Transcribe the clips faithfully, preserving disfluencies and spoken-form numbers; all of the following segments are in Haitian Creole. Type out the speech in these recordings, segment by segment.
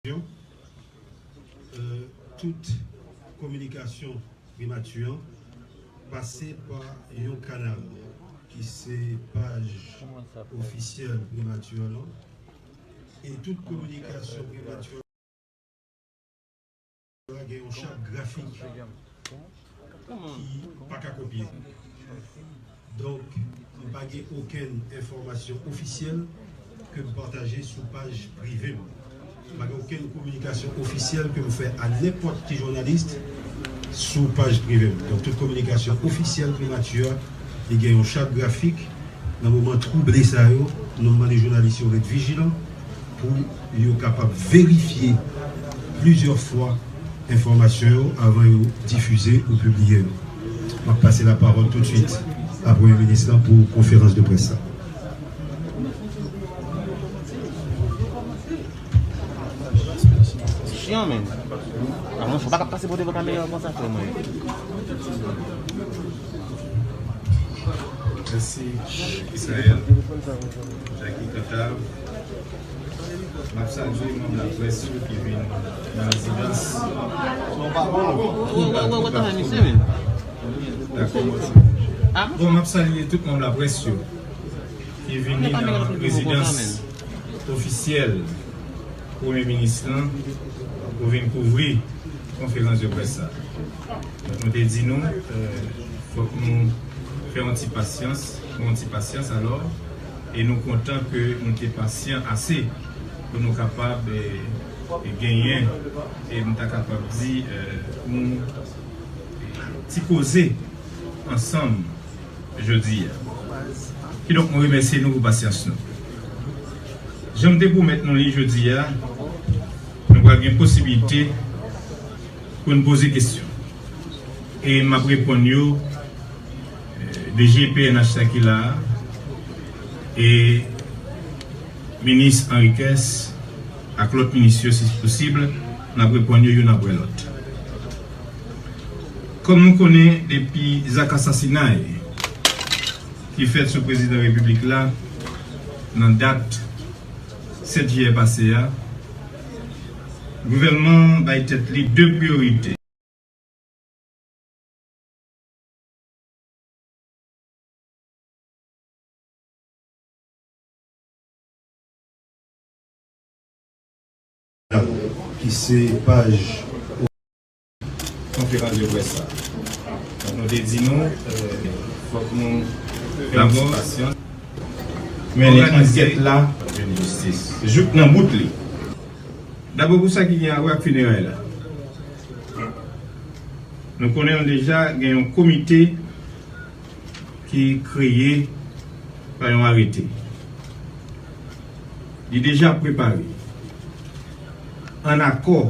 Euh, tout kominikasyon primati an pase pa yon kanal ki se paj ofisyèl primati an lan. E tout kominikasyon primati an la gen yon chat grafik ki pa ka kopye. Donk, m pa gen okenn enfòmasyon ofisyèl ke m pataje sou paj prive m. M pa gen okenn kominikasyon ofisyèl ke m fè a nenpòt ki jounalis sou paj prive m. Donk, tout kominikasyon ofisyèl primati a, li gen yon chat grafik. Nan moman twouble sa yo, nou mande jounalis yo ret vijilan pou yo kapab verifye plizyè fwa enfòmasyon yo avan yo difize ou pibliye yo. M ap pase lapawòl toutswit a Premye Minis lan pou konferans de près sa. Chiyan, men. A, mwen, fò pa ka pase pou devan kamera konsa, frè mwen. Mèsi, Israël. Jackie Cantave. M ap salye manm laprès yo ki vin nan rezidans. Wè, wè, wè, wè, wè, wè, misye, men. Dakò, mèsi. Bon, m ap salye tout manm laprès yo ki vini nan rezidans ofisyèl Premye Minis lan pou vin kouvri konferans de près sa. Donk, nou te di nou, euh, fòk nou fè yon ti pasyans, yon ti pasyans alò, e nou kontan ke nou te pasyan ase pou nou kapab, eh, genyen, e m ta kapab di, eh, yon ti koze ansanm jodi a. Kidonk, mwen remèsye nou pou pasyans nou. Jan m te pwomèt nou li jodi a, nou pral gen posiblite pou n poze kesyon. E m ap reponn yo, eh, D G P N H la ki la a, e minis Henriquez ak lòt minis yo, si posib, n ap reponn yo youn apre lòt. Kòm nou konnen, depi zak asasinay ki fèt sou prezidan repiblik la nan dat sèt jiyè pase a, gouvènman an bay tèt li de priyorite. Ki se paj konferans de près sa. Donk, nou te di nou, euh, fòk nou fè yon ti pasyans. Mennen ankèt la jouk nan bout li. Dabò, pou sa ki gen a wè ak fineray la, nou konnen l deja gen yon komite ki kreye pa yon arete. Li deja prepare, ann akò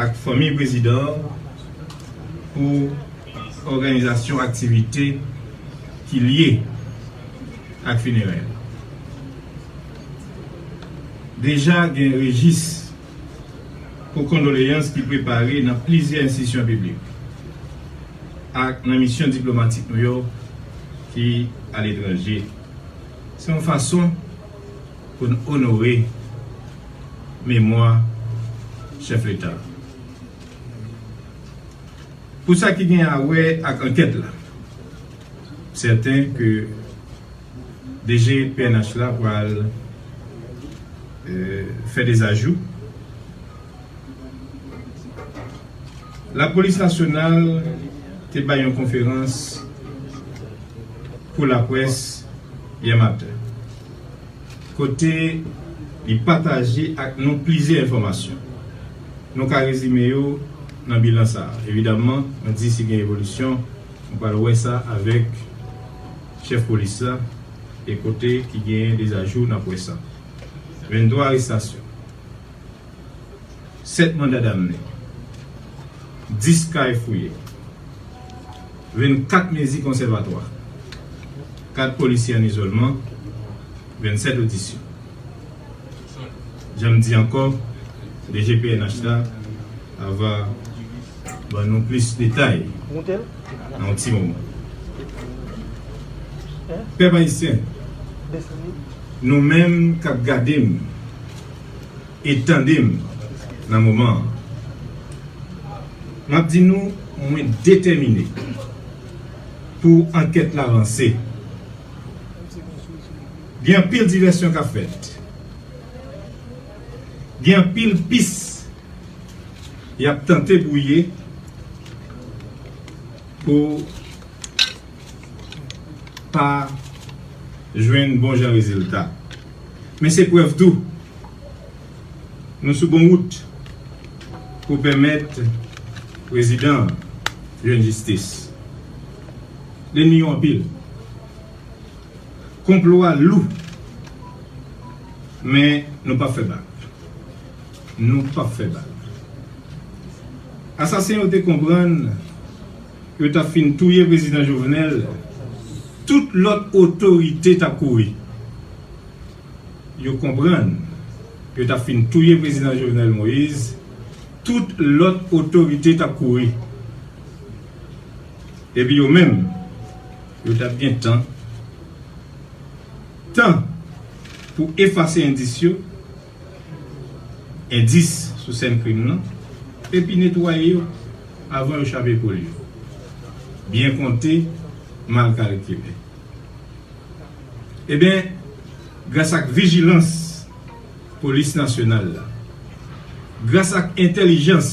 ak fanmi prezidan an, pou òganizasyon aktivite ki lye ak fineray la. Deja gen rejis pou kondoleyans ki prepare nan plizyè enstitisyon piblik ak nan misyon diplomatik nou yo ki aletranje. Se yon fason pou n onore memwa chèf Leta. Pou sa ki gen a wè ak ankèt la, sèten ke D G P N H la pral, euh, fè dezajou. Lapolis nasyonal te bay yon konferans pou laprès yè maten, kote li pataje ak nou plizyè enfòmasyon. Nou ka rezime yo nan bilan sa a. Evidamman, nou di si gen evolisyon, nou pral wè sa avèk chèf polis la, e kote ki genyen dezajou, n ap wè sa. Venntwa arestasyon, sèt manda damne, dis kay fouye, vennkat mezi konsèvatwa, kat polisye an izolman, vennsèt odisyon. Jan m di ankò, D G P N H la ava ban nou plis detay nan yon ti moman. Pèp ayisyen, nou menm k ap gade m e tande m, nan moman an. M ap di nou, mwen detèmine pou ankèt la vanse. Gen anpil divèsyon k ap fèt. Gen anpil pis y ap tante bwouye pou pa jwenn bon jan rezilta. Men se prèv tou, nou sou bon wout pou pèmèt prezidan an jwenn jistis. Lènmi yo anpil. Konplo a lou. Men nou p ap fè bak. Nou p ap fè bak. Asasen yo te konprann yo t ap fin touye prezidan Jovenel, tout lòt otorite t ap kouri. Yo konprann yo t ap fin touye prezidan Jovenel Moïse, tout lòt otorite t ap kouri. Epi yo menm, yo t ap gen tan, tan pou efase endis yo, endis sou sèn krim nan, epi netwaye yo avan yo chape poul yo. Byen konte, mal kalkile. Ebyen, gras ak vijilans polis nasyonal la, gras ak entèlijans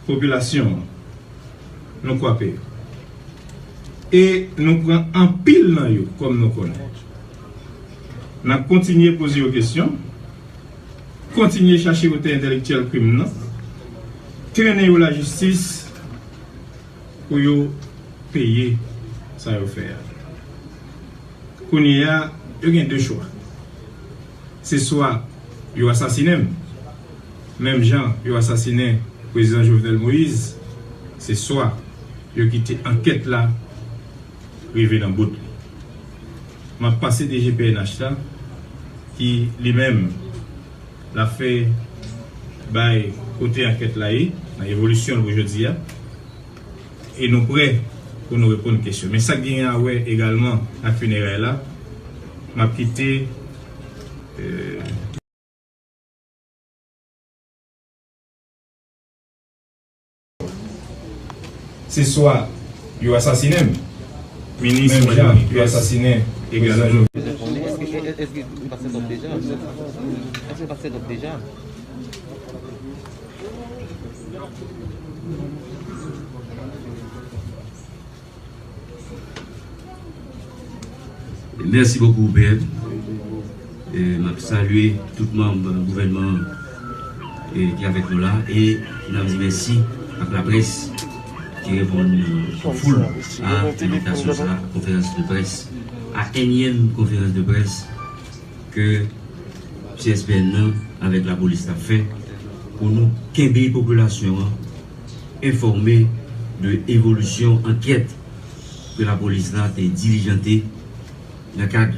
popilasyon an, nou kwape yo. E nou pran anpil nan yo, kòm nou konnen. N ap kontinye poze yo kesyon, kontinye chache otè entèlektyèl krim nan, trennen yo lajistis pou yo peye sa yo fè a. Kounye a, yo gen de chwa. Se swa yo asasinen m, menm jan yo asasinen prezidan Jovenel Moïse, se swa yo kite ankèt la rive nan bout li. M ap pase D G P N H la, ki li menm, l ap fè bay kote ankèt la ye, nan evolisyon l pou jodi a. E nou prè pou nou reponn kesyon. Men sa k genyen a wè egalman ak fineray la, m ap kite, euh, se swa yo asasinen m, minis, menm jan yo asasinen prezidan Jovenel. Èske, èske, èske nou pa set up deja? Èske nou pa set up deja? Mèsi bokou, Pè. E, m ap salye tout manm gouvènman an, e, ki avèk nou la. E n ap di mèsi ak laprès ki reponn, e, foul a envitasyon sa a, konferans de près, a ènyèm konferans de près ke C S P N nan avèk lapolis t ap fè pou nou kenbe popilasyon an enfòme de evolisyon ankèt ke lapolis la te dilijante nan kad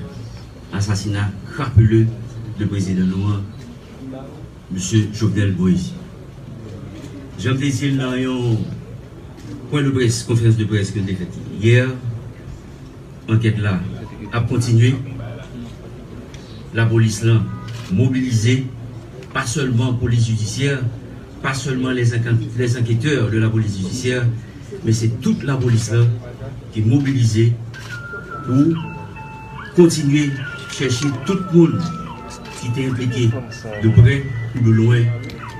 asasina krapile de prezidan nou an, Mesye Jovenel Moïse. Jan m te di l nan yon pwen de près, konferans de près ke n te fè yè, ankèt la ap kontinye. Lapolis lan mobilize, pa sèlman polis jidisyè, pa sèlman les enquêteurs de la police judiciaire, men se tout lapolis lan ki mobilize pou kontinye chèche tout moun ki te enplike de prè ou de lwen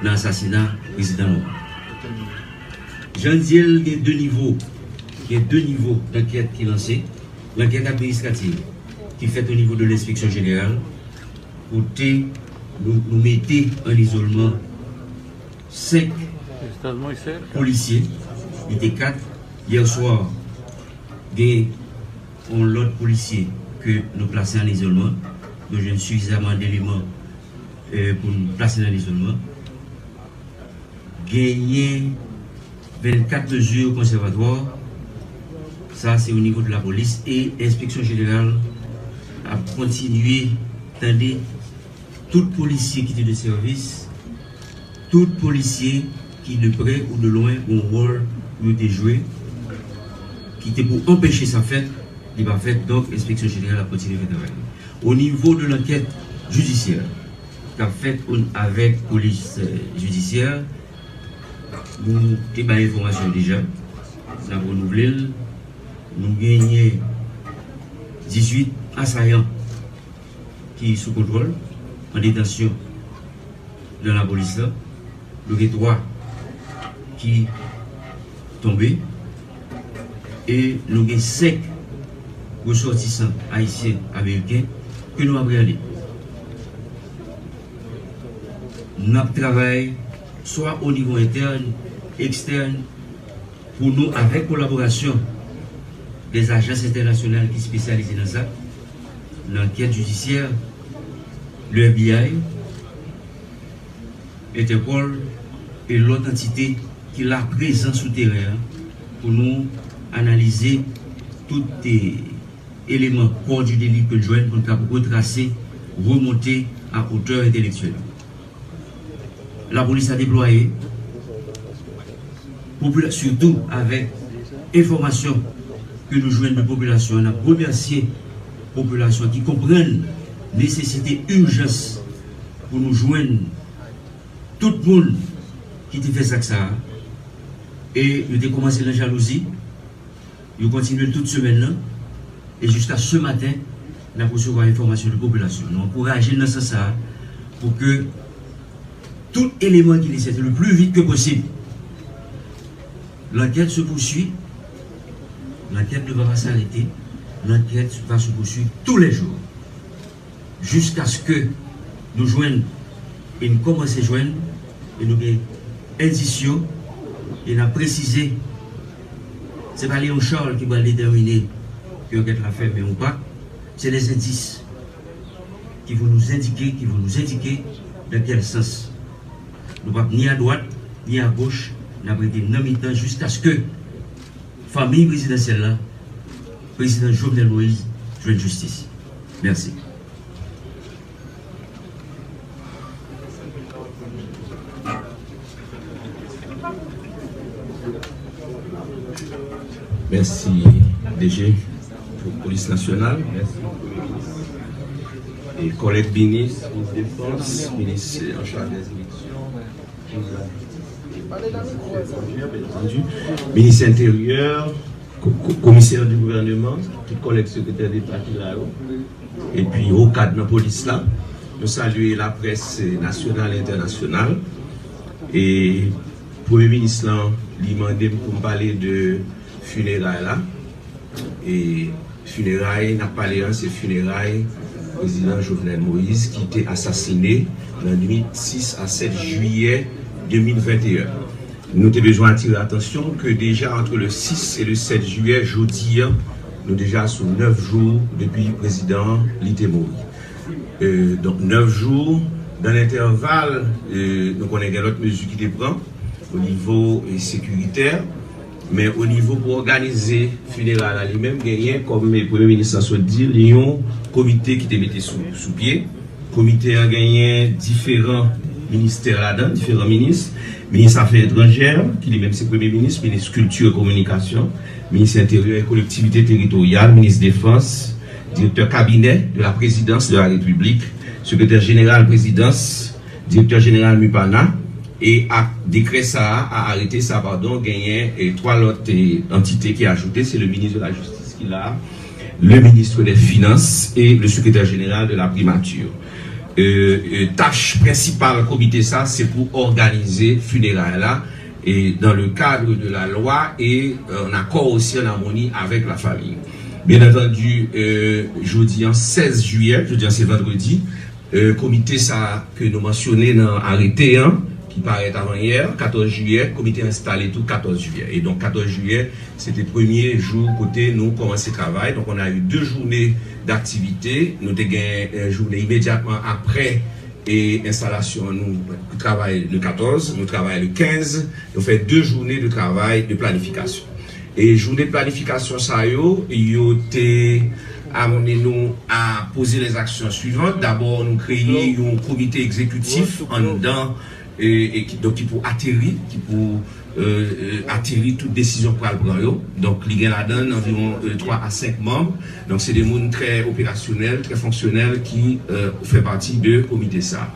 nan asasina prezidan an. Jan n di l, gen de nivo, gen de nivo dankèt ki lanse. Lankèt administrativ ki fèt o nivo de lenspeksyon jeneral, kote nou, nou mete an izolman senk polisye, li te kat. Yè swa, gen yon lòt polisye ke nou plase an izolman. Nou jwenn sifizaman deleman, eh, pou n plase l an izolman. Genyen vennkat mezi konsèvatwa. Sa, se o nivo de lapolis. E enspeksyon jeneral ap kontinye tande tout polisye ki te de sèvis, tout polisye ki de prè ou de lwen gen yon wòl pou yo te jwe, ki te pou anpeche sa fèt, li pa fèt. Donk, enspeksyon jeneral ap kontinye fè travay li. O nivo de lankèt jidisyè, k ap fèt avèk polis, eh, jidisyè. Nou te bay enfòmasyon deja, n ap renouvle l. Nou genyen dizuit asayan ki sou kontwòl, an detansyon nan lapolis la. Nou gen twa ki tonbe e nou gen senk resòtisan ayisyen ameriken ke nou apeyande. N ap travay swa o nivo entèn, ekstèn, pou nou, avèk kolaborasyon dè ajans entènasyonal ki espesyalize nan zak, nan ankèt jidisyè, le F B I, Interpol e lòt antite ki la prezan sou teren an pou nou analize tout, eh, eleman kò di deli ke n jwenn pou n kab retrase, remonte a otè entelektyèl. Lapolis la deplwaye, popila-, sitou avèk enfòmasyon ke nou jwenn de popilasyon an. N ap remèsye popilasyon ki konprann nesesite, ijans pou nou jwenn tout moun ki te fè zak sa a. E yo te kòmanse nan jalouzi, yo kontinye l tout semèn nan, e jiska se maten, n ap resevwa enfòmasyon de popilasyon. Nou ankouraje l nan sans sa a pou ke tout eleman ki nesesè le plus vite que possible. L'enquête se poursuit, l'enquête ne va pas s'arrêter, l'enquête va se poursuivre tous les jours. Jiskaske nou jwenn, e n kòmanse jwenn, e nou gen endis yo, e n ap presize, se pa Léon Charles ki pral detèmine ke ankèt la fèmen ou pa, se les indices qui vont nous indiquer, qui vont nous indiquer dans quel sens. Nou p ap ni adwat, ni agoch, n ap rete nan mitan jiskaske fanmi prezidansyèl la, prezidan Jovenel Moïse, jwenn jistis. Mèsi. Mèsi, D G, pou Polis Nasyonal. Mèsi, Premye Minis. E kòlèg minis, minis defans, minis an chaj dè eleksyon, minis enteryè, ko-, ko-, komisè di gouvènman, tout kòlèg sekretè deta ki la yo, epi wo kad nan polis la. Nou salye laprès nasyonal e entènasyonal. E Premye Minis lan, li mande m pou m pale de fineray la. E fineray n ap pale an, se fineray prezidan Jovenel Moïse ki te asasine nan nwit sis a sèt jiyè de mil venteyen. Nou te bezwen atire atansyon ke deja ant le sis e le sèt jiyè, jodi a, nou deja sou nèf jou depi prezidan an li te mouri. Euh, donk, nèf jou, dan lentèval, euh, nou konnen gen lòt mezi ki te pran o nivo, euh, sekiritè, men o nivo pou òganize fineray la li menm, genyen, kòm, eh, Premye Minis lan sot di l, yon komite ki te mete sou, sou pye. Komite an genyen diferan ministè ladan, diferan minis. Minis Afè Etranjè, ki li menm se Premye Minis, Minis Kilti e Kominikasyon, Minis Enteryè e Kolektivite Teritoryal, Minis Defans, Direktè Kabinè de la Présidence de la République, Sekretè Jeneral Prezidans, Direktè Jeneral MUPANA, e ak dekrè sa a, a arete sa, padon, genyen, e, twa lòt, e, antite ki ajoute, se le Minis de la Jistis ki la, le Ministre des Finances et le Secrétaire Général de la Primature. Euh, euh, tach prensipal komite sa, se pou òganize fineray la, e dans le cadre de la loi et, euh, en accord aussi, en harmonie avec la famille. Byen antandi, euh, jodi an sèz jiyè, jodi an se vandredi, euh, komite sa ke nou mansyone nan arete an, ki parèt avanyè, katòz jiyè, komite an enstale tou katòz jiyè. E donk, katòz jiyè, se te premye jou kote nou kòmanse travay. Donk, on a eu deux journées d'activité. Nou te gen, euh, jounen imedyatman apre e enstalasyon an, nou travay le katòz, nou travay le kenz, nou fè de jounen de travay de planifikasyon. E jounen de planifikasyon sa yo, yo te amenn nou a poze les actions suivantes. Dabò, nou kreye yon komite egzekitif anndan, e, e ki, donk, ki pou ateri, ki pou euh, euh, ateri tout desizyon k pral pran yo. Donk, li gen ladan l anviwon, euh, twa a senk manm. Donk, se de moun trè operasyonèl, trè fonksyonèl ki, euh, fè pati de komite sa.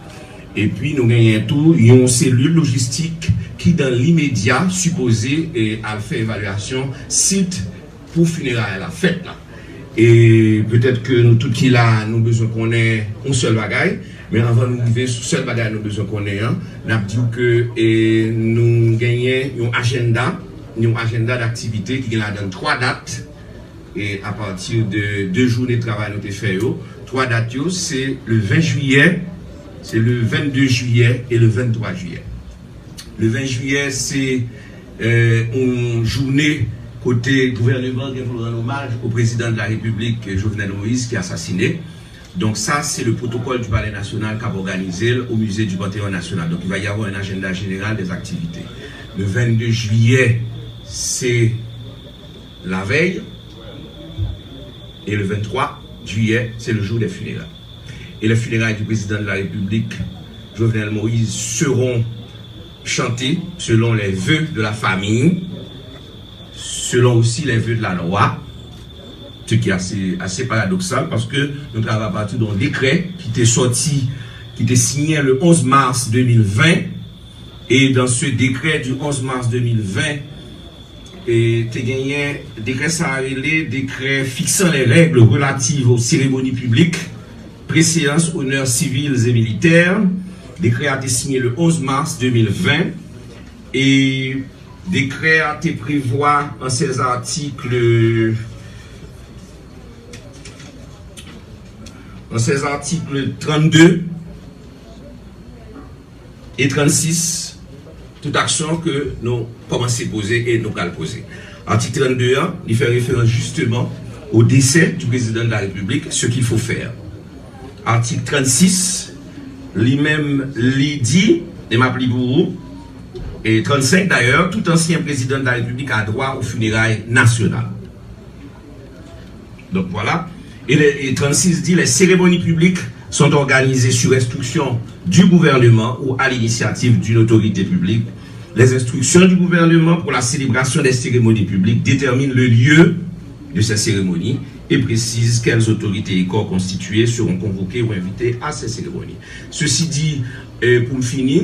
Epi nou genyen tou yon selil lojistik ki dan limedya sipoze e, al fè evalyasyon sit pou fineray la fèt la. E petèt ke nou tout ki la, nou bezwen konnen yon sèl bagay, men anvan nou rive sou sèl bagay nou bezwen konnen an, n ap di w ke e, nou genyen yon ajanda, yon ajanda daktivite ki gen ladan twa dat, e apati de de jounen travay nou te fè yo. Twa dat yo, se le ven jiyè, se le vennde jiyè e le venntwa jiyè. Le ven jiyè, se e, yon jounen kote gouvèneman gen pou l rann omaj o prezidan de la repiblik, Jovenel Moïse, ki asasine. Donk sa, se le protocole du Palais National k ap òganize l o Musée du Panthéon National. Donc, il va y avoir un agenda général des activités. Le vennde jiyè, se lavèy. E le venntwa jiyè, se le jou dè fineray. Et les funérailles du président de la République, Jovenel Moïse, seront chantées selon les vœux de la famille, selon aussi les vœux de la loi, ce qui est assez, assez paradoxal, paske nou travay apati d'un décret ki te sòti, ki te siyen le onze mars deux mille vingt, et dans ce décret du onze mars deux mille vingt, e te genyen, dekrè sa a rele décret fixant les règles relatives aux cérémonies publiques, préséances, honneurs civils et militaires. Dekrè a te siyen le onze mars deux mille vingt, e dekrè a te prevwa an sèz atik, an sèz atik trannde e trannsis, tout aksyon ke nou kòmanse poze e nou pral poze. Atik trannde an, li fè referans justement au décès du président de la République, ce qu'il faut faire. Atik trannsis, li menm, li di, e m ap li pou ou, e trannsenk d'ailleurs, tout ancien président de la République a droit aux funérailles nationales. Donc voilà. Et, les, et trannsis dit, les cérémonies publiques sont organisées sur instruction du gouvernement ou à l'initiative d'une autorité publique. Les instructions du gouvernement pour la célébration des cérémonies publiques déterminent le lieu de ces cérémonies et précisent quelles autorités et corps constitués seront convoqués ou invités à ces cérémonies. Ceci dit, euh, pou m fini,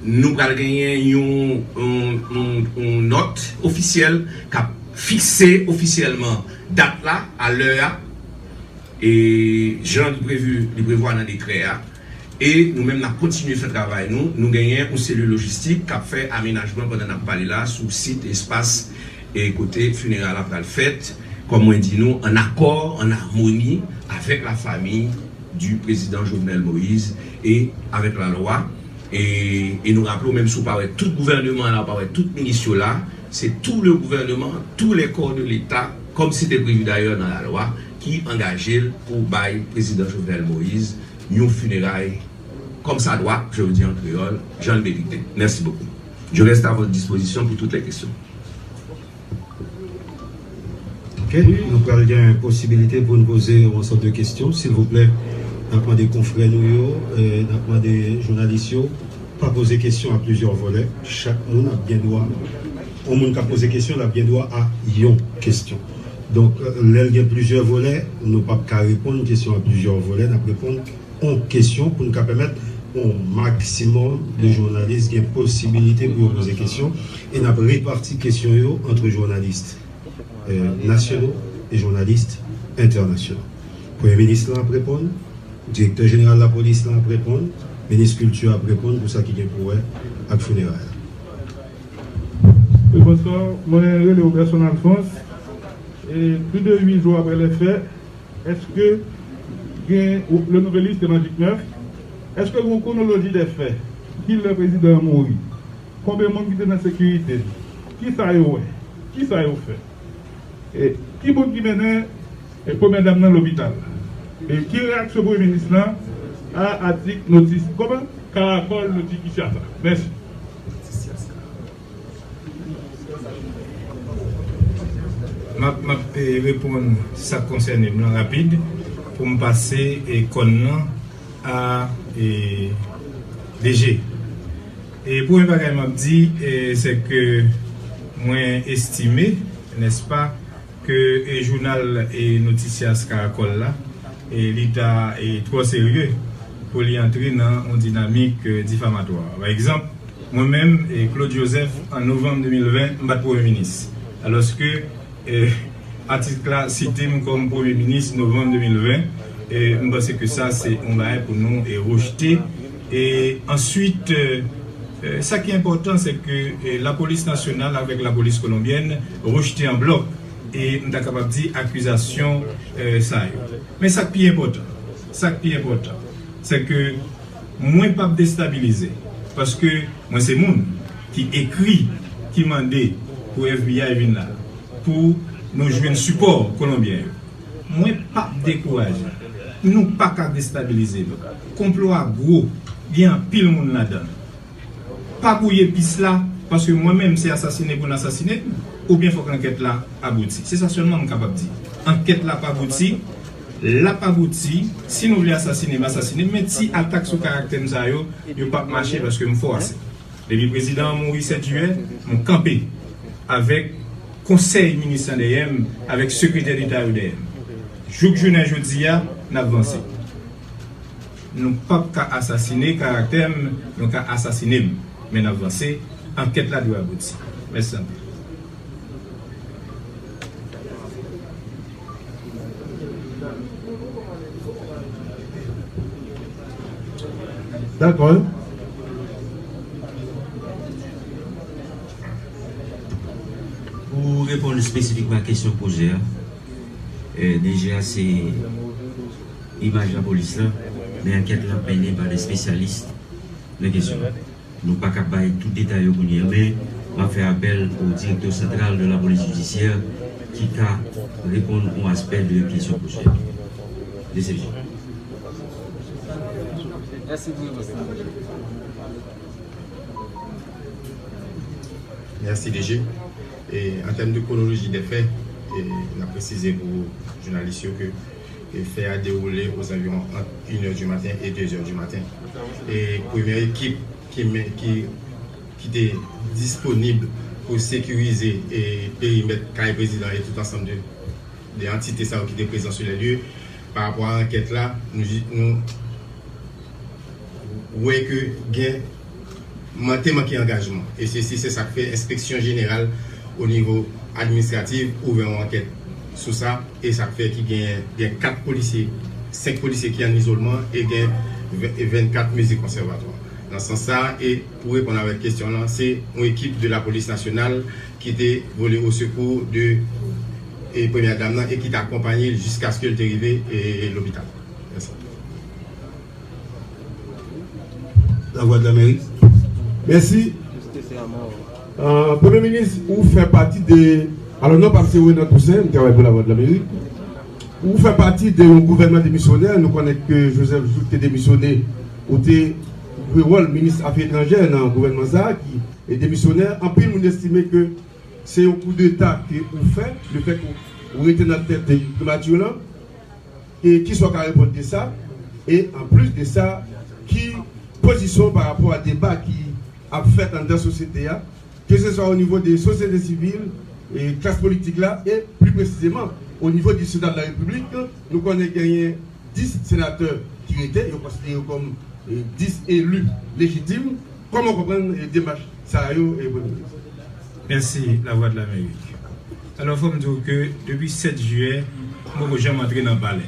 nou pral genyen yon, yon, yon, yon nòt ofisyèl k ap fikse ofisyèlman dat la, a lè a, e jan li previ, li prevwa nan dekrè a. E nou menm, n ap kontinye fè travay nou. Nou genyen yon selil lojistik k ap fè amenajman pandan n ap pale la sou sit, espas, e kote fineray la pral fèt, kòm mwen di nou, an akò, an amoni avèk lafanmi du président Jovenel Moïse e avèk lalwa. E, e nou raple w, menm si w pa wè tout gouvèneman an la, w pa wè tout minis yo la, se tout le gouvernement, tous les corps de l'État, kòm se te previ dayè nan lalwa, ki angaje l pou bay prezidan Jovenel Moïse yon fineray comme ça doit, je le dis en créole, jan l merite. Merci beaucoup. Je reste à votre disposition pour toutes les questions. Ok, nou pral gen posibilite pou n poze yon ansanm de kesyon. Silvouplè, n ap mande konfrè nou yo, eh, n ap mande jounalis yo, pa poze kesyon a plizyè vòlè. Chak moun ap gen dwa, yon moun k ap poze kesyon, l ap gen dwa a yon kesyon. Donk, eh, lè l gen plizyè vòlè, nou p ap ka reponn kesyon a plizyè vòlè, n ap reponn yon kesyon pou n ka pèmèt yon maksimòm de jounalis gen posibilite pou yo poze kesyon. E n ap repati kesyon yo ant jounalis, eh, nasyonal e jounalis entènasyonal. Premye minis lan ap reponn, direktè jeneral lapolis lan ap reponn, minis kilti ap reponn pou sa ki gen pou wè ak fineray la. Wi, bonswa. Mwen rele Roberson Alphonse. E plis de uit jou apre lè fè, èske gen, le Nouvelliste te nan Jik nèf, èske gen yon kwonoloji dè fè? Kilè prezidan an mouri? Konbyen moun ki te nan sekirite l? Kisa yo wè? Kisa yo fè? E ki moun ki mennen, e, premyè dam nan lopital? E ki reyaksyon premye minis lan a atik notis, kòman, Karakòl Noticia sa? Mèsi. M ap, m ap, e, reponn sa k konsène m lan rapid pou m pase, e, kòn nan a, e, D G. E premye bagay m ap di, e, se ke mwen estime, nèspa, ke, e, jounal, e, Noticias Caracol la, e, li ta, e, twò serye pou li antre nan yon dinamik, eh, difamatwa. Pa egzanp, mwen menm, eh, Claude Joseph, an novanm de mil ven, m pa t premye minis. Alòske, eh, atik la site m kòm premye minis novanm de mil ven, eh, m panse ke sa se yon bagay pou nou, eh, rejte. E answit, eh, eh, sa ki enpòtan, se ke, eh, lapolis nasyonal avèk lapolis kolonbyèn rejte an blòk, e m ta kapab di akizasyon, eh, sa yo. Men sa k pi enpòtan, sa k pi enpòtan, se ke mwen p ap destabilize, paske mwen se moun ki ekri, ki mande pou F B I vin la, pou nou jwenn sipò kolonbyen yo. Mwen p ap dekouraje. Nou pa ka destabilize nou. Konplo a gwo, gen anpil moun ladan l. Pa bwouye pis la, paske mwen menm se asasine pou n asasine m, oubyen fòk ankèt la abouti. Se sa sèlman m kapab di. Ankèt la p abouti, l ap abouti, si nou vle asasine m, asasine m, men ti atak sou karaktè m sa yo, yo p ap mache paske m fò ase. Depi prezidan an mouri sèt jiyè, m kanpe avèk konsèy minis lan dèyè m, avèk sekretè deta yo dèyè m. Jouk jounen jodi a, n ap vanse. Nou p ap ka asasine karaktè m, nou ka asasine m, men n ap vanse, ankèt la dwe abouti. Mèsi anpil. Dakò. Pou reponn espesifikman a kesyon pwojè a, eh, D G a se imaj lapolis la, men ankèt la mennen pa de espesyalis nan kesyon an. Nou pa ka bay tout detay yo kounye a, men m ap fè apèl o direktè santral de la polis jidisyè ki ka reponn yon aspè de kesyon pwojè. D C J. Mèsi pou repons la. Mèsi, D G. E, an tèm de kwonoloji dè fè, e, n ap presize pou jounalis yo ke, e, fè a dewoule ozanviwon ant inè di maten e dezè di maten. E premyè ekip ki men, ki, ki te disponib pou sekirize, e, perimèt kay prezidan e tout ansanm de, de antite sa yo ki te prezan sou lè lye. Pa rapò a ankèt la, nou, nou wè ke gen man-, te manke angajman. E se, se, se sa k fè enspeksyon jeneral o nivo administratif ouvè yon ankèt sou sa, e sa k fè ki gen, gen kat polisye, senk polisye ki an izolman e gen ven-, e vennkat mezi konsèvatwa. Nan sans sa, e pou reponn avèk kesyon lan, se yon ekip de lapolis nasyonal ki te vole o sekou de, e, premyè dam nan e ki te akonpaye l jiskaske l te rive, e, lopital. Mèsi. Lavwadlamerik. Mèsi. Euh, Premye Minis, ou fè pati de, alò, non pa m se Renan Toussaint, m travay pou Lavwadlamerik. Ou fè pati de yon gouvènman demisyonè. Nou konnen ke Joseph Jouthe te demisyone, ou te jwe wòl minis afè etranjè nan gouvènman sa a ki e demisyonè. Anpil moun estime ke se yon koudeta ke ou fè, lefèt ke ou rete nan tèt primati lan. E kisa w ka reponn de sa? E anplis de sa, ki pozisyon w pa rapò a deba ki ap fèt anndan sosyete a, keseswa o nivo de sosyete sivil, e klas politik la, e pli presizeman o nivo di Sena de la Repiblik? Nou konnen genyen dis senatè ki rete, yo konsidere yo kòm, e, dis eli lejitim. Kòman w konprann, e, demach sa yo, e, Premye Minis? Mèsi, Lavwadlamerik. Alò, fò m di w ke depi sèt jiyè, m poko janm antre nan palè.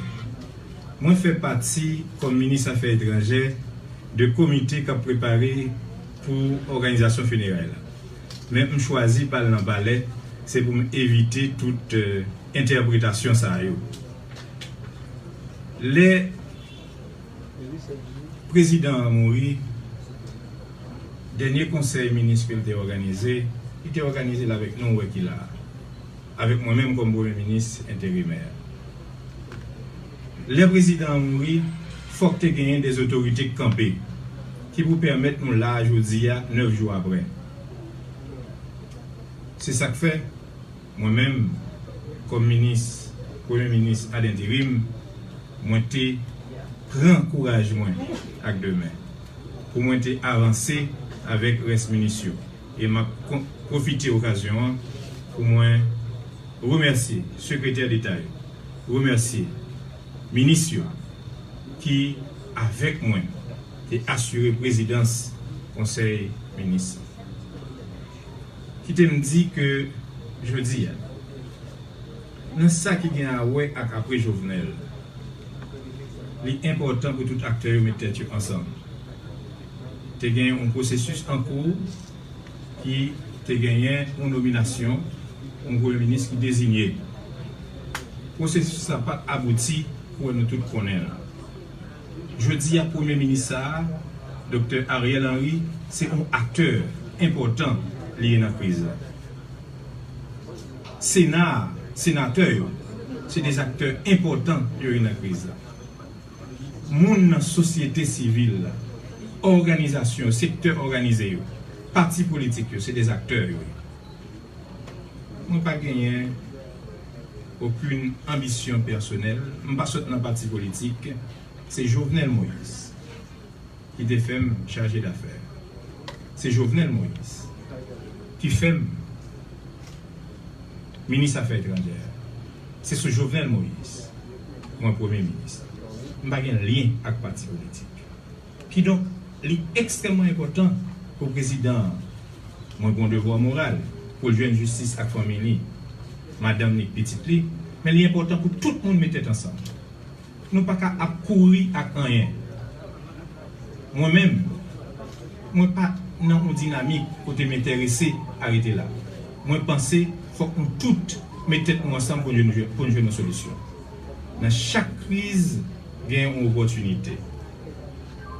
Mwen fè pati, kòm minis afè etranjè, de komite k ap prepare pou òganizasyon fineray la. Men m chwazi pa al nan palè, se pou m evite tout, eh, entèpretasyon sa yo. Lè prezidan an mouri, dènye konsèy minis ke l te òganize, li te òganize l avèk nou, wè ki la a, avèk mwen menm kòm premye minis enterimè. Lè prezidan an mouri, fòk te genyen de zotorite k kanpe, ki pou pèmèt nou la a jodi a, nèf jou apre. Se sa k fè, mwen menm, kòm minis, premye minis ad interim, mwen te pran kouraj mwen ak de men pou mwen te avanse avèk rès minis yo. E m ap kon-, pwofite okazyon an pou mwen remèsye sekretè deta yo, remèsye minis yo ki avèk mwen te asire prezidans Konsèy Minis. Kite m di ke jodi a, nan sa ki gen a wè ak apre Jovenel, li enpòtan pou tout aktè yo met tèt yo ansanm. Te gen yon pwosesis an kou ki te genyen yon nominasyon, yon premye minis ki deziye. Pwosesis la pa t abouti pou wè nou tout konnen la. Jodi a, premye minis sa a, Doktè Ariel Henry, se yon aktè enpòtan li ye nan kriz la. Sena a, senatè yo, se de aktè enpòtan yo ye nan kriz la. Moun nan sosyete sivil la, òganizasyon yo, sektè òganize yo, pati politik yo, se de aktè yo ye. Mwen pa genyen okenn anbisyon pèsonèl, m pa sot nan pati politik, se Jovenel Moïse ki te fè m chaje dafè. Se Jovenel Moïse ki fè m minis afè etranjè. Se sou Jovenel Moïse mwen premye minis. M pa gen lyen ak pati politik. Kidonk, li ekstrèmman enpòtan pou prezidan an, mwen gen yon devwa moral pou l jwenn jistis ak fanmi li, madanm li, pitit li, men li enpòtan pou tout moun met tèt ansanm. Nou pa ka ap kouri ak anyen. Mwen menm, mwen pa nan yon dinamik kote m enterese a rete la. Mwen panse fòk nou tout met tèt nou ansanm pou n jwenn, pou n jwenn yon solisyon. Nan chak kriz, gen yon opòtinite.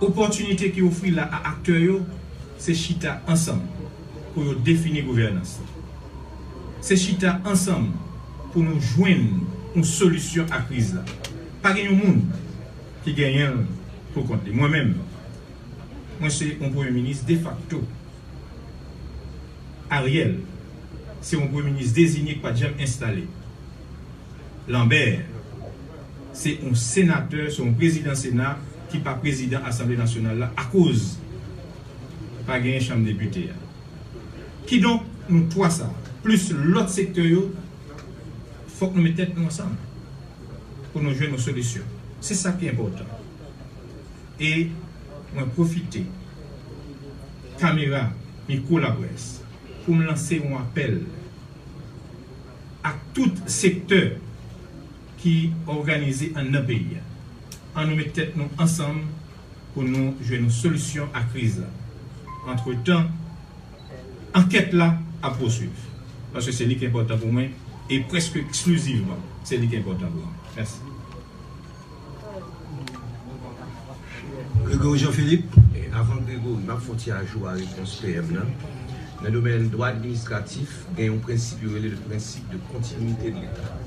Opòtinite ki ofri la a aktè yo, se chita ansanm pou yo defini gouvènans la. Se chita ansanm pou nou jwenn yon solisyon a kriz la. Pa gen yon moun ki genyen l pou kont li. Mwen menm, mwen se yon premye minis defakto. Ariel se yon premye minis dezinye ki pa t janm enstale. Lambert se yon senatè, se yon prezidan Sena ki pa prezidan Asanble Nasyonal la akoz pa genyen chanm depite a. Kidonk, nou twa sa, plis lòt sektè yo, fòk nou met tèt nou ansanm pou nou jwenn yon solisyon. Se sa ki enpòtan. E mwen pwofite kamera, mikwo laprès, pou m lanse yon apèl ak tout sektè ki òganize anndan peyi a. Ann nou met tèt nou ansanm pou nou jwenn yon solisyon a kriz la. Antretan, ankèt la ap pouswiv. Paske se li ki enpòtan pou mwen, e prèske eksklizivman, se li ki enpòtan pou mwen. Mèsi. Gregory Jean Philippe. E avan Gregory, m ap fè yon ti ajou a repons P M nan. Nan domèn dwa administratif, gen yon prensip yo rele le principe de continuité de l'État.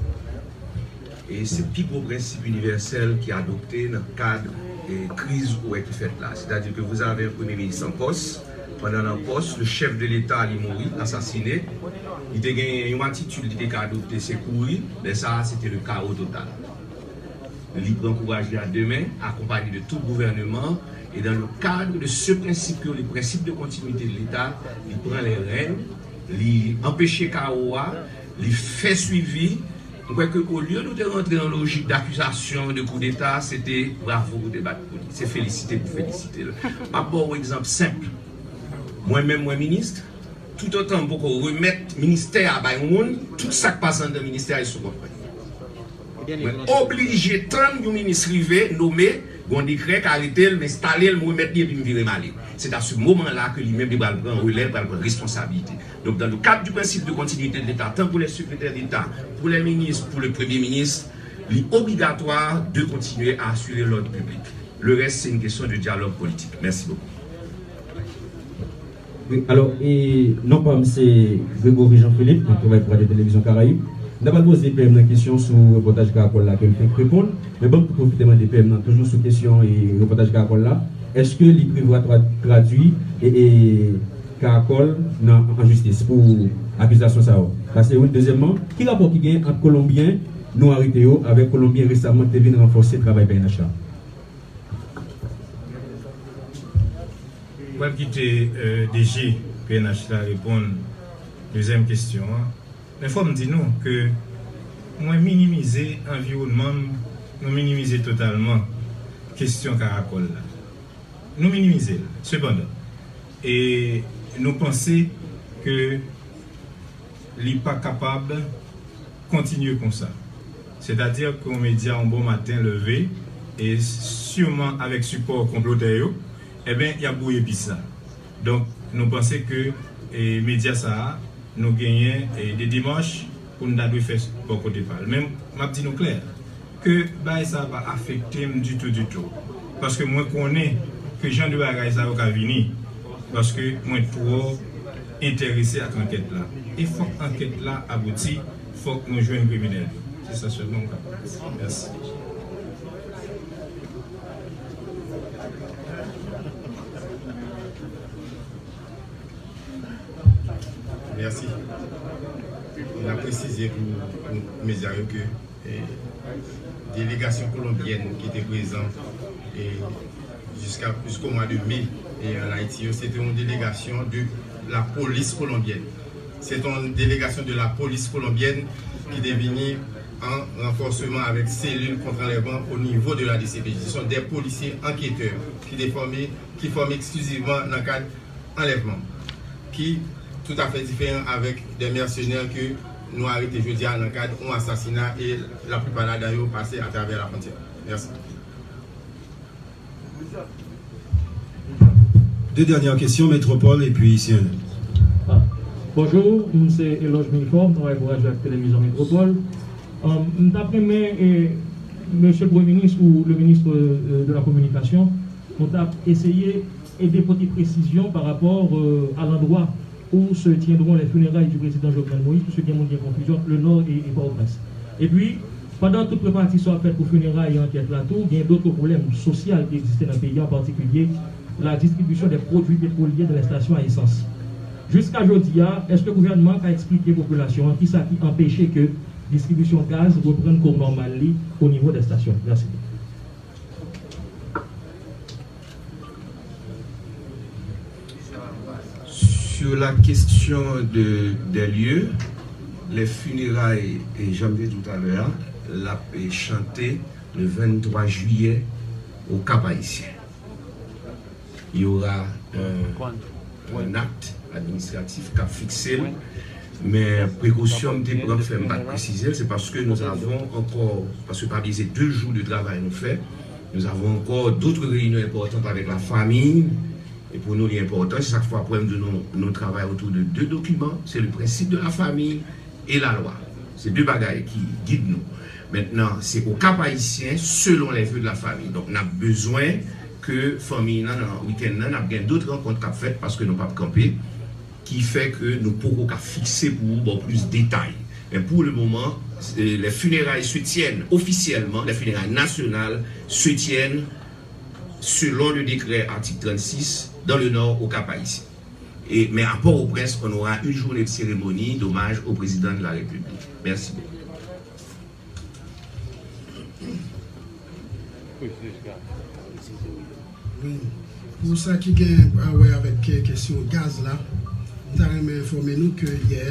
E se pi gwo prensip inivèsèl ki adopte nan kad, e, kriz ou wè ki fèt la. Sètadi ke vous avez un premye minis an pòs, pandan l an pòs, le chèf de Leta li mouri, asasine, li te gen yon atitid li te ka adopte, se kouri, lè sa a, se te le kawo total. Li pran kouraj li a de men, akonpaye de tout gouvèneman, e dans le cadre de ce principe yo, le principe de continuité de l'État, li pran les rênes, li anpeche kawo a, li fè swivi. Mwen kwè ke olye nou te rantre nan lojik dakizasyon de koudeta, se te bravo pou te bat pou li. Se felisite pou felisite l. M ap ba w egzanp senp. Mwen menm, mwen minis, toutotan m poko remèt ministè a bay yon moun, tout sa k pase anndan ministè a, e sou kont mwen. Mwen oblije tann yon minis rive, nome, gon dekrè k arete l, m enstale l, m remèt li, epi m vire m ale. Se ta se moman la ke li menm li pral pran relè, pral pran responsabilite. Donk, dans le cadre du principe de continuité de l'État, tant pour les secrétaires d'État, pour les ministres, pour le Premier ministre, li obligatwa de continuer à assurer l'ordre public. Le reste, c'est une question de dialogue politique. Merci beaucoup. Wi, alò, e, non pa m se Gregory Jean Philippe, mwen travay pou Radio Télévision Caraïbes. M ta pral poze P M nan kesyon sou repòtaj Karakòl la ke l fenk reponn, men ban m tou pwofite mande P M nan toujou sou kesyon e repòtaj Karakòl la. Èske li prevwa tra-, tradui e, e Karakòl nan, an jistis pou akizasyon sa yo? Sa se youn. Dezyèmman, ki rapò ki gen ant Kolonbyen nou arete yo avèk Kolonbyen resaman ki te vin ranfòse travay P N H la? Mwen ap kite, euh, D G P N H la reponn dezyèm kesyon an. Men fò m di nou ke mwen minimize anviwònman m, nou minimize totalman Kesyon karakòl la, nou minimize l, sepandan, e nou panse ke li pa kapab kontinye konsa. Sètadi ke yon medya yon bon maten leve, e siman avèk sipò konplotè yo, ebyen, y ap bwouye pis la. Donk, nou panse ke, e, medya sa a, nou genyen, e, de demach pou n ta dwe fè bò kote pa l. Men, m ap di nou klè, ke bagay sa a pa afekte m ditou, ditou. Paske mwen konnen ke jan de bagay sa yo ka vini. Paske mwen twò enterese ak ankèt la. E fòk ankèt la abouti, fòk nou jwenn kriminèl yo. Se sa sèlman m kapab di. Mèsi. Mèsi. N ap presize pou, pou medya yo ke, e, delegasyon kolonbyèn ki te prezan, e, jiska, jisko mwa de me, e, ann Ayiti yo, se te yon delegasyon de lapolis kolonbyèn. Se te yon delegasyon de lapolis kolonbyèn ki te vini an ranfòsman avèk selil kont anlèvman o nivo de la D C P J. Ce sont des policiers enquêteurs ki te fòme, ki fòme eksklizivman nan kad anlèvman, ki toutafè diferan avèk de mèsenè ke nou arete jodi a nan kad yon asasina, e laplipa ladan yo pase atravè lafwontyè. Mèsi. De dènyè kesyon, Metropole epi C N N. Ah. Bonjou, m se Eloge Milfort, m travay pou radyo ak televizyon Metropole. Um, m t ap renmen, e, Mesye Premye Minis ou le ministre, e, de la Communication, nou t ap eseye ede pote presizyon pa rapò, e, a landwa où se tiendront les funérailles du président Jovenel Moïse, puisque gen moun gen konfizyon ant le Nord e, e Pòtoprens. Epi, pandan tout preparatif sa ap fèt pou fineray e ankèt la tou, gen dòt pwoblèm sosyal ki egziste nan peyi a, an patikilye la distribisyon de pwodui petwolye nan lè estasyon a esans. Jiska jodi a, èske gouvènman an ka eksplike popilasyon an kisa ki anpeche ke distribisyon gaz reprann kouk nòmal li o nivo dè estasyon? Mèsi. Sur la question de, des lieux, les funérailles, et jan m te di w talè a, l ap chante le venntwa jiyè au Cap Haïtien. Il y aura un, un acte administratif k ap fikse l, men prekosyon m te pran k fè m pa t presize l, se paske nous avons encore, paske pa bliye se de jou de travay nou fè, nous avons encore d'autres réunions importantes avec la famille. E pou nou, li enpòtan. Se sa k fè w ap wè m di w nou, nou travay autour de deux documents, c'est le principe de la famille et la loi. Se de bagay ki gid nou. Mentnan, se au Cap Haïtien, selon les vœux de la famille. Donk, n ap bezwen ke fanmi nan, nan wikenn nan, n ap gen dòt rankont k ap fèt, paske nou p ap kanpe, ki fè ke nou poko ka fikse pou ou ba w plis detay. Men pour le moment, les funérailles se tiennent officiellement, les funérailles nationales se tiennent selon le décret article trente-six, dans le Nord au Cap-Haïtien. Et, mais à Port-au-Prince, on aura une journée de cérémonie d'hommage au président de la République. Merci beaucoup. Wi. Pou sa ki gen a wè avèk kesyon gaz la, m ta renmen enfòme nou ke yè,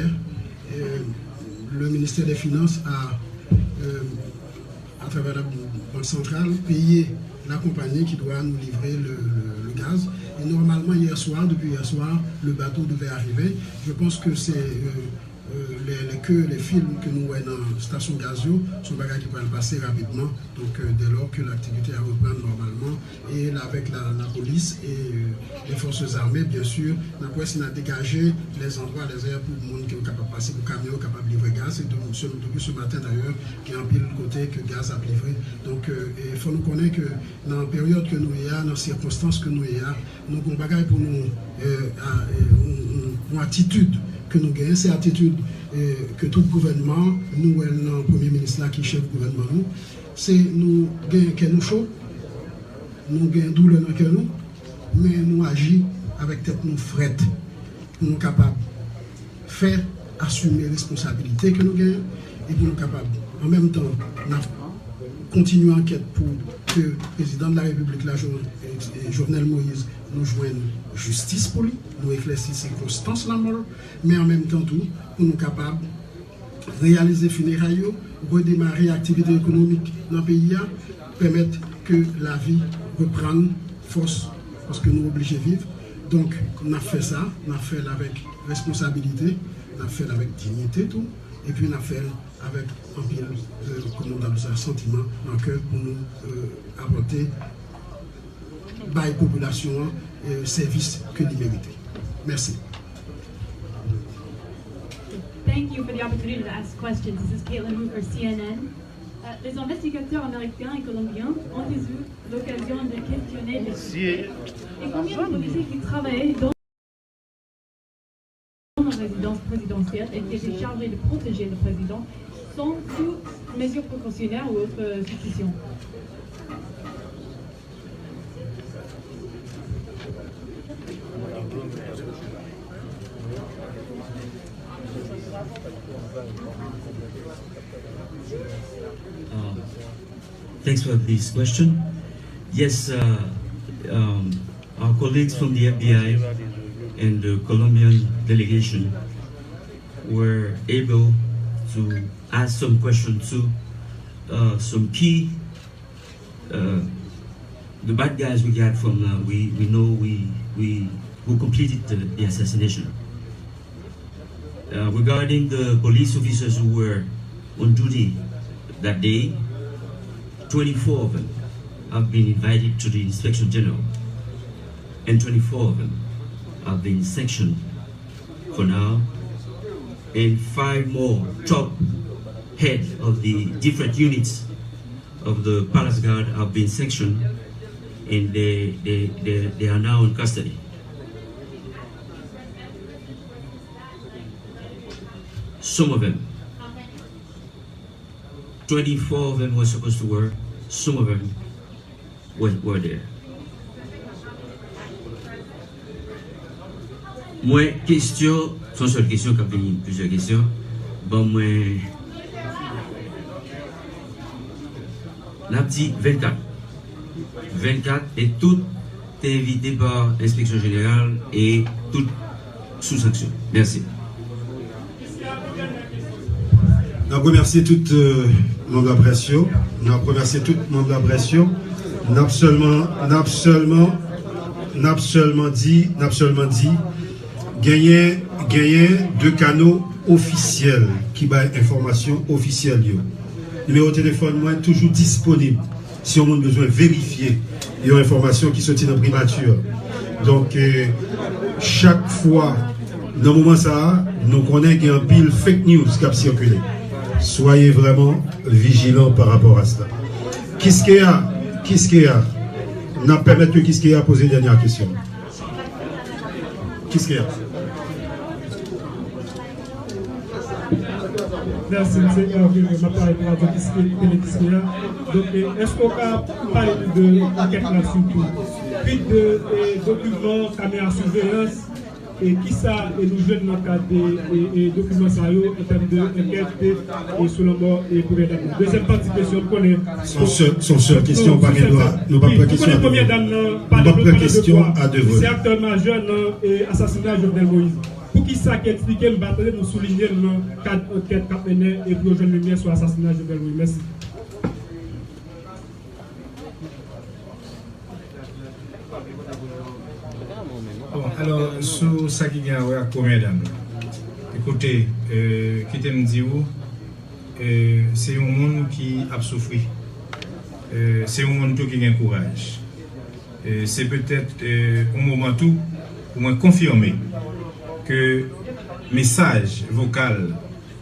le ministère des Finances a, à travers la Banque Centrale, payé la compagnie qui doit nous livrer le, le, le gaz. Et normalement, hier soir, depuis hier soir, le bateau devait arriver. Je pense que c'est euh, euh, les, les queues, les files que nous voyons dans la station gaz, sont des bagages qui peuvent passer rapidement. Donc, euh, dès lors que l'activité a repris normalement, e avèk la, la polis e, e lè fòs ame, byen si, n ap wè si n a degaje lè zandwa, lè zè pou moun ki yo kapab pase, pou kamyon yo kapab livre gaz. E donk, se nou depi se maten dayè, gen anpil kote ke gaz ap livre. Donk, e fò nou konnen ke nan peryòd ke nou ye a, nan sikonstans ke nou ye a, nou gen yon bagay pou nou, e, a, e, yon, yon, yon atitid ke nou genyen, se atitid e, ke tout gouvènman, nou wè l nan premye minis la ki chèf gouvènman nou, se nou gen kè nou cho, nou gen doulè nan kè nou, men nou aji avèk tèt nou frèt pou nou kapab fè asime responsabilite ke nou genyen e pou nou kapab an menm tan n ap kontinye ankèt pou ke prezidan de la repiblik la, Jovenel Moïse, nou jwenn jistis pou li, nou eklèsi sikonstans lanmò l, men an menm tan tou pou nou kapab reyalize fineray yo, redemare aktivite ekonomik nan peyi a, pèmèt ke lavi reprann fòs, paske nou oblije viv. Donk, n ap fè sa, n ap fè l avèk responsabilite, n ap fè l avèk diyite tou, epi n ap fè l avèk anpil, euh, kòman nou ta di sa, santiman nan kè pou nou, euh, apòte, bay popilasyon an, euh, sèvis ke li merite. Mèsi. Thank you for the opportunity to ask questions. This is Caitlin Wu for C N N. Euh, les investigateurs américains et colombiens ont eu l'occasion de questionner les suspects et combien de policiers qui travaillaient dans la résidence présidentielle et qui étaient chargés de protéger le président sont sous mesure précautionnaire ou autre suspicion. Um, thanks for this question. Yes, uh, um, our colleagues from the F B I and the Colombian delegation were able to ask some questions to, uh, some key, uh, the bad guys we got from, uh, we, we know we, we, who completed the, the assassination. Uh, regarding the police officers who were on duty that day, twenty-four of them have been invited to the inspection general, and twenty-four of them have been sanctioned for now, and five more top head of the different units of the Palace Guard have been sanctioned, and they, they, they, they are now in custody. Some of them. Twenty-four of them were supposed to work. Some of them were, were there. Mwen, kesyon, se yon sèl kesyon k ap vini, plizyè kesyon. Ban mwen, n ap di vennkat. Vennkat, e tout te envite pa enspeksyon jeneral e tout sou sanksyon. Mèsi. N ap remèsye tout, euh, manm laprès yo. N ap remèsye tout manm laprès yo. N ap sèlman, n ap sèlman, n ap sèlman di, n ap sèlman di, genyen, genyen de kano ofisyèl ki bay enfòmasyon ofisyèl yo. Nimewo telefòn mwen toujou disponib. Si yon moun bezwen verifye yon enfòmasyon ki soti nan primati. Donk, eh, chak fwa, nan moman sa a, nou konnen gen anpil fake news k ap sikile. Soyez vraiment vigilants par rapport à cela. Kiskeya, Kiskeya, n ap pèmèt ke Kiskeya poze dènyè kesyon. Kiskeya. Mèsi, se Hervé, m ap pale pou Radio Kiske, Tele Kiskeya. Donk, eh, èske w ka pale nou de ankèt la sitou? Fuit de, eh, dokiman kamera siveyans, e kisa, eh, nou jwenn nan kad de, eh, eh, dokiman sa yo, an tèm de ankèt, eh, sou lanmò, eh, premyè dam nan? Dezyèm pati kesyon, m konnen. Se yon sèl, se yon sèl kesyon, pa gen dwa. Nou p ap pran kesyon a de vòl. Nou konnen premyè dam nan pa devlope nan de vwa. Se aktè majè nan, eh, asasina Jovenel Moïse. Poukisa ki eksplike m pa tande nou soulinye l nan kad ankèt k ap mennen e pou yo jwenn limyè sou asasina Jovenel Moïse? Mèsi. Bon, alò, sou sa ki gen a wè ak premyè dam nan. Ekoute, euh, kite m di w, euh, se yon moun ki ap soufri. Euh, se yon moun tou ki gen kouraj. E se petèt, e, yon moman tou pou mwen konfime ke mesaj vokal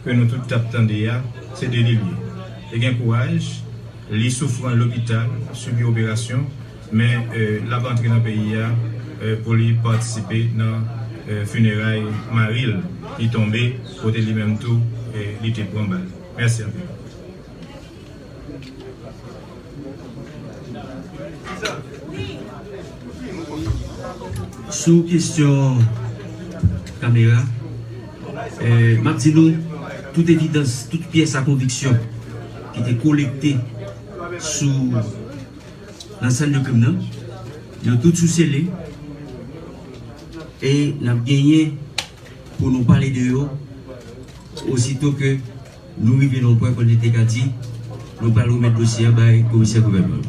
ke nou tout t ap tande a, se de li l ye. Li gen kouraj, li soufran lopital, sibi operasyon, men, e, l ap antre nan peyi a, e, pou li patisipe nan, e, fineray mari l ki tonbe, kote li menm tou, e, li te pran bal. Mèsi anpil. Sou kesyon kamera, eh, m ap di nou, tout evidans, tout pyès a konviksyon ki te kolekte sou, nan sèn de krim nan, yo tout sou sele, e n ap genyen pou nou pale de yo, osito ke nou rive nan yon pwen kote n te ka di, nou pral remèt dosye a bay komisè gouvènman.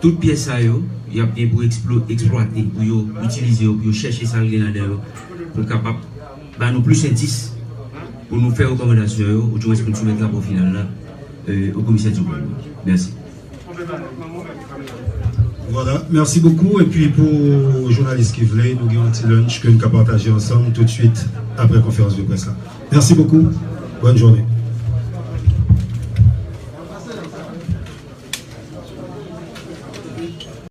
Tout pyès sa yo, y ap gen pou eksplo, eksplwate, pou yo itilize yo, pou yo chèche sa l gen ladan yo, pou l kapab ba nou plis endis, pou nou fè rekòmandasyon yo, ou dimwens pou n soumèt rapò final la, euh, au commissaire du peuple. Mèsi. Voilà, merci beaucoup. Epi pou jounalis ki vle, nou gen yon ti lunch ke nou ka pataje ansanm tout de suite après conférence de presse la. Merci beaucoup. Bonne journée.